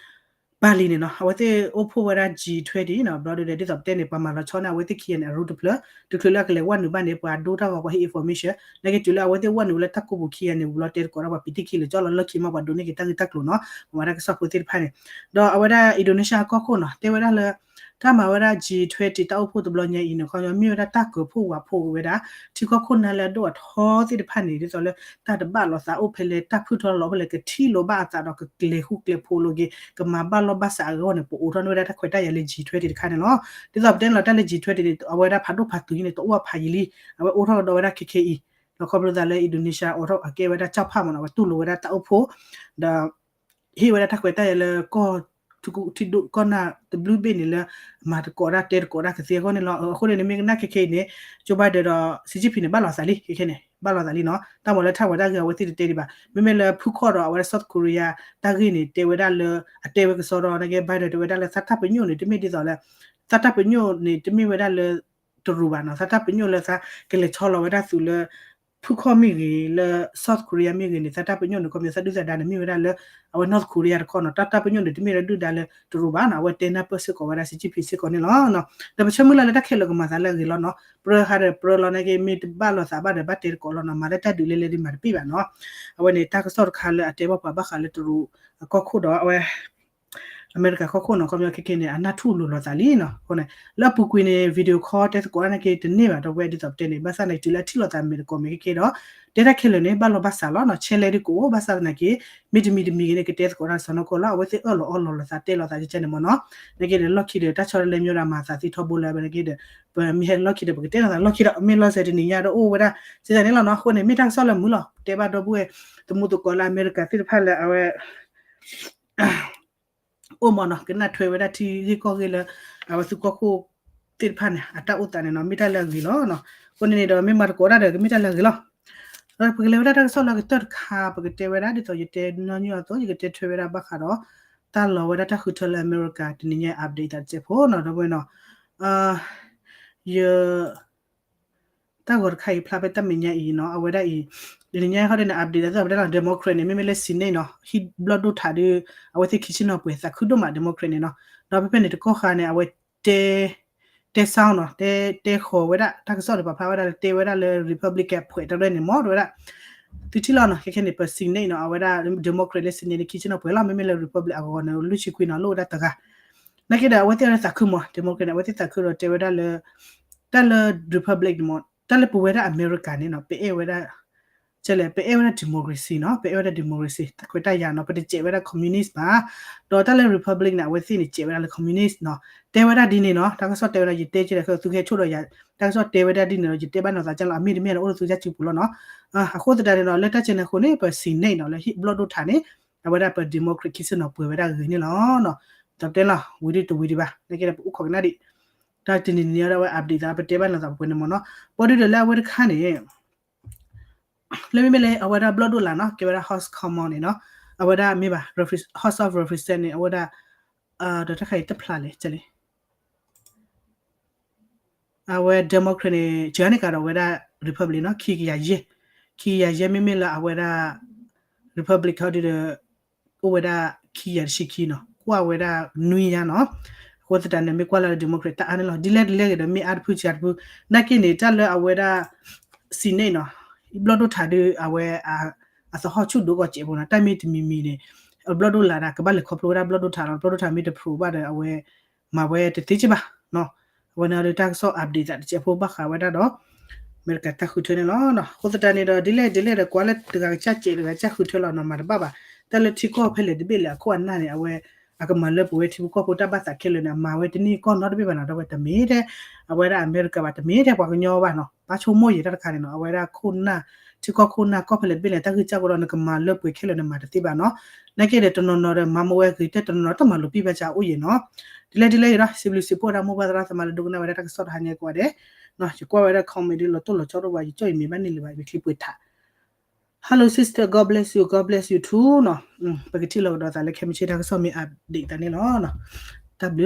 Bali န့ၣ်နီၤ အဝဲသ့ၣ်အိၣ်ဖှိၣ်ဝဲဒၣ် G twenty နီၤ. ဘျီဒုဒီး ဒ်သိးပတဲန့ၣ် ပှၤမၤလီၤဆီန့ၣ် အဝဲသ့ၣ်ခံဂၤန့ၣ် အရူတဖျၢၣ် တချုးလၢအကလဲၤဝဲနုာ်ဘၣ်န့ၣ် ပှၤဒိတၢ်ဂီၤပှၤဟ့ၣ် information နာ်က့တုၤလၢအဝဲသ့ၣ်ဝဲနုာ်ဝဲလၢတၢ်ကိးပူၤခံဂၤန့ၣ် ဝံၤလီၤတဲသကိးဒီးပှၤပံးတံၢ်ခံလၢာ်ကၠီလီၤလၢခံမး ပှၤဒိးန့ၢ်က့ၤတၢ်ဂ့ၢ်တၢ်ကျိၤနီၤ ပှၤဝဲဒၣ်ကစီၣ်ဖိသ့ၣ်တဖၣ်န့ၣ် ဒီးအဝဲဒၣ် Indonesia ကီၢ်ခိၣ်နီၤ တဲဝဲဒၣ်လၢ တၢ်မၤဝဲဒၣ် G twenty တၢ်အိၣ်ဖှိၣ်တဘျီညါအံၤန့ၣ် ခီပညီမ့ၢ်ဝဲဒၣ်တၢ်ကၢၤဖှိၣ်ဝးဖှိၣ်ဝဲဒၣ် ထံကီၢ်ခိၣ်နၢ်လၢအဒိၣ်အထီသ့ၣ်တဖၣ်န့ၣ် ဒ်သိးလၢတၢ်တဘၣ်လိာ်သးအိၣ်ဖဲလဲၣ် တၢ်ဖုၣ်ထီၣ်လီၤဖဲလဲၣ် ကထံၣ်လိာ်ဘၣ်အသးဒီးကကျဲၤဃူကျဲၤဖိးလိာ်က့ၤ ကမၤဘၣ်လိာ်ဘၣ်စးအဂီၢ်န့ၣ် ပအိးထီၣ်န့ၢ်ဝဲဒၣ်တၢ်ခွဲးတၢ်ယာ်လၢ G twenty တခါန့ၣ်လီၤ. ဒ်သိးပတဲန့ၣ်လီၤ တၢ်လၢ G twenty န့ၣ် အဝဲဒၣ်ဖးဒိၣ်ဖးတုၤန့ၣ် တအိၣ်အဖးယံၤလံ အဝဲအိၣ်ထီၣ်ကဒီးဝဲဒၣ်ခဲခဲအံၤ ဒီးခီဖျိသးလၢ Indonesia အိးထီၣ်အကဲဝဲဒၣ်ကၠီၣ်ဖၣ်မးနီၤ အဝဲတူၢ်လိာ်ဝဲဒၣ်တၢ်အိၣ်ဖှိၣ် ဒီး ဟ့ၣ်ဝဲဒၣ်တၢ်ခွဲးတၢ်ယာ်လၢကီၢ် ထံဒိၣ်ကီၢ်နၢ်တဘျုးဘ့ၣ်န့ၣ်လၢ မၤသကိးတၢ်တဲသကိးတၢ်ကသ့အဂီၢ်န့ၣ်လီၤ. အဃိန့ၣ် မ့ၢ်ကနၣ်ခဲခဲအံၤန့ၣ် Joe Biden ဒီး Xi Jinping န့ၣ် ဘၣ်လိာ်သးလံ ခဲခဲန့ၣ် ဘၣ်လိာ်သးလံနီၤ တၢ်မၤလၢထၣ်ဝဲဒၣ်ဂ့ၤ အဝဲသ့ၣ်တတဲဒံးဘၣ် မ့မ့ၢ်လၢဖုခီၣ်ဒီးအဝဲဒၣ် South Korea တၢ်ဂ့ၢ်န့ၣ် တဲဝဲဒၣ်လၢ အတဲဝဲကစီဒီး နာ်က့ Biden တဲဝဲဒၣ်လၢသးတၢ်ပညိၣ်န့ၣ် တမ့ၢ်ဒ်သိးလၢ သးတၢ်ပညိၣ်န့ၣ် တမ့ၢ်ဝဲဒၣ်လၢ တရူးဘၣ်နီၤ သးတၢ်ပညိၣ်လၢသးကလဲၤဆီလီၤဝဲဒၣ်သုးလၢ ဖုခီၣ်မ့ၢ်ဂ့ၤ လၢ South Korea မ့ၢ်ဂ့ၤန့ၣ် သးတၢ်ပညိၣ်န့ၣ် ခီပညီသးဒုၣ်သးဒါန့ၣ် မ့ၢ်ဝဲဒၣ်လၢ အဝဲ North Korea တခီနီၤ တၢ်တၢ်ပညိၣ်န့ၣ် တမ့ၢ်ဝဲဒၣ်ဒုၣ်ဒါလၢတရူးဘၣ်နီၤ အဝဲတဲနၢ်ပၢၢ်စ့ၢ်ကီးဝဲဒၣ် Xi Jinping စ့ၢ်ကီးန့ၣ်လီၤ. ဒီးပဆၢမုၢ်လၢ်လၢတၢ်ခဲလၢာ်ကမၤသးလၢအဂ့ၤလီၤနီၤ ပြၢဟးဒီးပြၢလီၤ နာ်က့ မ့ၢ်တဘၣ်လိာ်သးဘၣ်ဒီး ဘၣ်တဲသကိးလီၤနီၤ မၤလၢတၢ်ဒုးလဲလဲဒုးမၤတပ့ၢ်ဘၣ်နီၤ အဝဲန့ၣ်တၢ်ကစီၣ်တခါလၢအတဲဘၣ်ပှၤဘၣ်ဃးလၢတရူးအကီၢ်ခိၣ်ဒီးအဝဲ အမဲရကၤကီၢ်ခိၣ်နီၤ ခီပညီခဲခဲန့ၣ် အနၢ်ထူၣ်လိၤလိာ်သးလံနီၤ အဃိန့ၣ် လၢအပူၤကွံာ်န့ၣ် video call တဲသကိးတၢ်နာ်က့တန့ၢ်ဘၣ် ဒီပုၢ်ဝဲၢ်ဒ်သိးပတဲန့ၣ် ဘၣ်ဆၣ်န့ၣ် တုၤလၢအထံၣ်လိာ်သးမဲာ်သကိးမဲာ်ခဲခဲဒီး တဲတၢ်ခဲလၢာ်န့ၣ် ဘၣ်လိာ်ဘၣ်စးလီၤနီၤ challenge ဒုးကအိၣ် ဘၣ်ဆၣ်သနာ်က့ မ့တမံၤတမံၤဂ့ၤန့ၣ် ကတဲသကိးတၢ်စီၢ်နီၤကိၢ်လီၤ အဝဲသ့ၣ်အၢၣ်လီၤအီလီၤလိာ်သးတဲလိာ်သးကကဲန့ၣ်မ့ၢ်နီၤ နာ်က့ဒီးလီၢ်ခံဒီး တၢ်ဆီတလဲမ့ၢ်ဝဲဒၣ်မၤသးသ့ထီဘိလၢအဝဲနာ်က့ဒီး ပမ့ၢ်ဟဲလီၢ်ခံဒီး ပကတဲလိာ်သးလီၢ်ခံဒီး မ့ၢ်လီၤစဲၤတနံၤညါဒီးအိၣ်ဝဲဒၣ် စ့ၢ်ကီးန့ၣ်လီၤနီၤ အဃိန့ၣ် မ့ၢ်တၢ်ကစီၣ်လၢမုာ်လီၤ တဲဘၣ်ဒီပုၢ်ဝဲၢ် သမူသကိးလၢအမဲရကၤသ့ၣ်တဖၣ်လၢအဝဲ အိၣ်မးနီၤ ကနၣ်ထွဲဝဲဒၣ်ထံဂ့ၢ်ကီၢ်ဂ့ၢ်လၢ အဝဲသုးကီၢ်ခိၣ်သ့ၣ်တဖၣ်န့ၣ် အတၢ်အိၣ်သးန့ၣ်နီၤ မ့ၢ်တၢ်လၢအဂ့ၤလီၤနီၤ အဃိန့ၣ်န့ၣ်ဒီး မ့ၢ်မၤသကိးတၢ်ဒီး ကမ့ၢ်တၢ်လၢအဂ့ၤလီၤ ပကလဲၤဝဲဒၣ်တၢ်ကစီၣ်လၢကတၢၢ်တခါ ပကတဲဝဲဒၣ်ဒ်သိးယတဲညီနုၢ်အသိး ယကတဲထွဲဝဲဒၣ်ဘၣ်ဃးဒီး တၢ်လီၤဝဲဒၣ်တၢ်ဃုထၢလၢအမဲရကၤ တနံၤညါ update သးတစဲးဖိနီၤ ဒီပုၢ်ဝဲၢ်နီၤ ယ တၢ်ဂီၤတခါအံၤဖျါဖဲတၢ်မဲာ်ညါအံၤနီၤ အဝဲဒၣ်အံၤ တနံၤညါဟီဒ်န့ၣ် update သးသ့ၣ် ပတဲလီၤ Democrat န့ၣ် မ့မ့ၢ်လၢ Senate နီၤ ဟံၣ်ဘျီၣ်ဒိၣ်ထးဒီး အဝဲသ့ၣ်ခံဆ့ၣ်နီၤပှဲၤသးခုဒိၣ်မး Democrat န့ၣ်နီၤ ဒီးဖဲဖဲန့ၣ်တကီၢ်ခါန့ၣ် အဝဲတဲ တဲ sound နီၤ တဲ တဲဃီၤဝဲဒၣ် တၢ်ကစီၣ်န့ၣ် ပာ်ဖျါဝဲဒၣ်လၢတဲဝဲဒၣ်လၢ Republican ဖှဲးတရဲၣ်န့ၣ်မ့ၢ် တဲဝဲဒၣ် သုထံၣ်လီၤနီၤ ခဲခဲန့ၣ် ပ Senate နီၤ အဝဲဒၣ် Democrat လၢ Senate န့ၣ် ခံဆ့ၣ်နီၤပှဲၤလီၤ မ့မ့ၢ်လၢ Republican အဂီၤန့ၣ် လွံၢ်ဆံခွံနီၤ လိၣ်ဝဲဒၣ်တဂၤ နာ်က့ဒီးအဝဲသ့ၣ်လၢသးခုမး Democrat န့ၣ် အဝဲသ့ၣ်သးခုဒီးတဲဝဲဒၣ်လၢ တၢ်လၢ Republic န့ၣ်မ့ၢ် တၢ်လၢပဝဲဒၣ်အမဲရကၤန့ၣ်နီၤ ပအဲၣ်ဝဲဒၣ် ကဲလဲၣ် ပအဲၣ်ဝဲဒၣ် democracy နီၤ ပအဲၣ်ဝဲဒၣ် democracy တၢ်ခွဲးတၢ်ယာ်နီၤ ပတစဲးဝဲဒၣ် communist ဘၣ် ဒီးတၢ်လၢ Republic န့ၣ် အဝဲသ့ၣ်န့ၣ် စဲးဝဲဒၣ်လၢ communist နီၤ တဲဝဲဒၣ်ဒ်န့ၣ်နီၤ တၢ်ကစီၣ်တဲဝဲဒၣ် ယတဲကဲဒီး သုဟဲဆိၣ်ဒီးယၤ တၢ်ကစီၣ်တဲဝဲဒၣ်ဒ်န့ၣ်ဒီး ယတဲဘၣ်နီၤသးကၢ်လီၤ အမ့ၢ်တမ့ၢ်န့ၣ် အိၣ်လၢသုကၢ်စုပူၤလီၤနီၤ အဃိသတးန့ၣ်ဒီး လၢတၢ်ကဲန့ၣ်အဃိန့ၣ် ပ Senate နီၤ လၢဟံၣ်ဘျီၣ်ဒိၣ်ထးန့ၣ် အဝဲဒၣ်ပ Democrat ခံဆ့ၣ်နီၤပှဲၤဝဲဒၣ်ဂ့ၤန့ၣ်လီၤ ဒီးတဲလီၤ ဝံၤဒုတဝံၤဒံးဘၣ် နာ်က့ဒီးပအိၣ်ခိးကနၣ်ဒံး တၢ်တနံၤနံၤအံၤဒီးအဝဲ update သး ပတဲဘၣ်နီၤသးပှဲၤန့ၣ်မ့ၢ်နီၤ ဘၣ်ဒုဒီးလၢအဝဲတခါန့ၣ် လၢမ့မ့ၢ်လၢအဝဲဒၣ်ဘျီၣ်ဒိၣ်လာ်နီၤ ကဲဝဲဒၣ် House Commons န့ၣ်နီၤ အဝဲဒၣ်မ့ၢ်ဘၣ် House of Representatives န့ၣ် အဝဲဒၣ် ဒီးတၢ်ခါအံၤတဖျါလဲၣ် ကဲလဲၣ် အဝဲ Democrat န့ၣ် ကန့ၢ်ကဒီးဝဲဒၣ် Republic နီၤ ခံကယၤယဲၢ် ခံကယၤယဲၢ် မ့မ့ၢ်လၢအဝဲဒၣ် Republic ဟီဒုဒီး အိၣ်ဝဲဒၣ်ခံကယၤတဆံခံနီၤ ကွၢ်ဝဲဒၣ်နွံညါနီၤ အဃိသတးန့ၣ် မ့ၢ်ကွၢ်လၢ Democrat တၢ်အါန့ၣ်လီၤ ဒ်လဲၣ်ဒ်လဲၣ်ဂ့ၤဒီး မ့ၢ်အါတဖုဆံးတဖု နာ်က့န့ၣ် တၢ်လၢအဝဲဒၣ် Senate နီၤ ဘျီၣ်ဒိၣ်ထးဒု အဝဲ အသဟီၣ်ဆူၣ်ဒိၣ်ကီးစဲးဖိနီၤ တၢ်မ့ၢ်တမံၤမံၤန့ၣ် ဘျီၣ်ဒိၣ်လၢ်ဒၣ် ကဘၣ်လဲၤခီဖျိဝဲဒၣ်ဘျီၣ်ဒိၣ်ထးလီၤ. ဘျီၣ်ဒိၣ်ထးမ့ၢ်တဖျိးဘၣ်ဒီး အဝဲမၤဝဲတသ့က့ဘၣ်နီၤ. အဝဲန့ၣ်ဒီးတၢ်ကစီၣ် update သးတစဲးဖိဘၣ်ဃးဝဲဒၣ်ဒီး အမဲရကၤတၢ်ဃုထၢန့ၣ်လီၤ. အဃိသတးန့ၣ်ဒီး ဒ်လဲၣ်ဒ်လဲၣ်ဒီး ကွၢ်လၢတဂၤကစၢ်စဲးတဂၤကစၢ်ဃုထၢလီၤနီၤ မၤတဘၣ်ဘၣ်. တၢ်လၢထံကီၢ်ဖဲလဲၣ်တဘ့ၣ်လဲၣ်အခိၣ်အနၢ်န့ၣ် အဝဲ အကမၤလၢပှဲၤဝဲထံဖိကီၢ်ဖိတၢ်ဘၣ်သးခဲလၢာ်န့ၣ် အမၤဝဲတန့ၢ်ကီၢ်နီတဘ့ၣ်ဘၣ်နီၤ. ဒီးဝဲတမ့ၢ်ထဲ အဝဲဒၣ်အမဲရကၤဘၣ် တမ့ၢ်ထဲပှၤကညီဘၣ်နီၤ. ဘၣ်ဆိကမိၣ်ယဲတၢ်တခါန့ၣ်နီၤ အဝဲဒၣ်ခိၣ်နၢ် ထံကီၢ်ခိၣ်နၢ်ကီၢ်ဖဲလဲၣ်တဘ့ၣ်လဲၣ် တၢ်ဂ့ၢ်ကၢ်ကီဒီး နကမၤလၢပှဲၤခဲလၢာ်န့ၣ် မၤတသ့ဘၣ်နီၤ. နာ်က့ဒီးတနီၤနီၤဒီး မၤမဝဲဂ့ၤတဲ တနီၤနီၤတၢ်မၤလိာ်ပံၣ်ဘၣ်ဆၣ်အိၣ်ယဲၢ်နီၤ. ဒ်လဲၣ်ဒ်လဲၣ်အံၤဒီး စံးဘျုးစံးဖှိၣ်ဝဲဒၣ်မိၢ်ပၢ်သရၣ်သမါလၢဒိကနၣ်ဝဲဒၣ်တၢ်ကစီၣ်တဟါညါကိးဂၤဒဲး ယကွၢ်ဝဲဒၣ် comment ဒ်လီၤတိၢ်လီၤဆီတအိၣ်ဘၣ် ယကၠီၣ်အံၤမ့ၢ်ဘၣ်န့ၢ်လံဘၣ် ယချံပှဲၤထး Hello sister, God bless you, God bless you too နီၤ. ပကထံၣ်လိာ်ကဒီးသးလၢခဲမုၢ်ဆ့ၣ်တၢ်ကစီၣ်မ့ၢ် update သးန့ၣ်လီၤ. တၢ်ဘျုး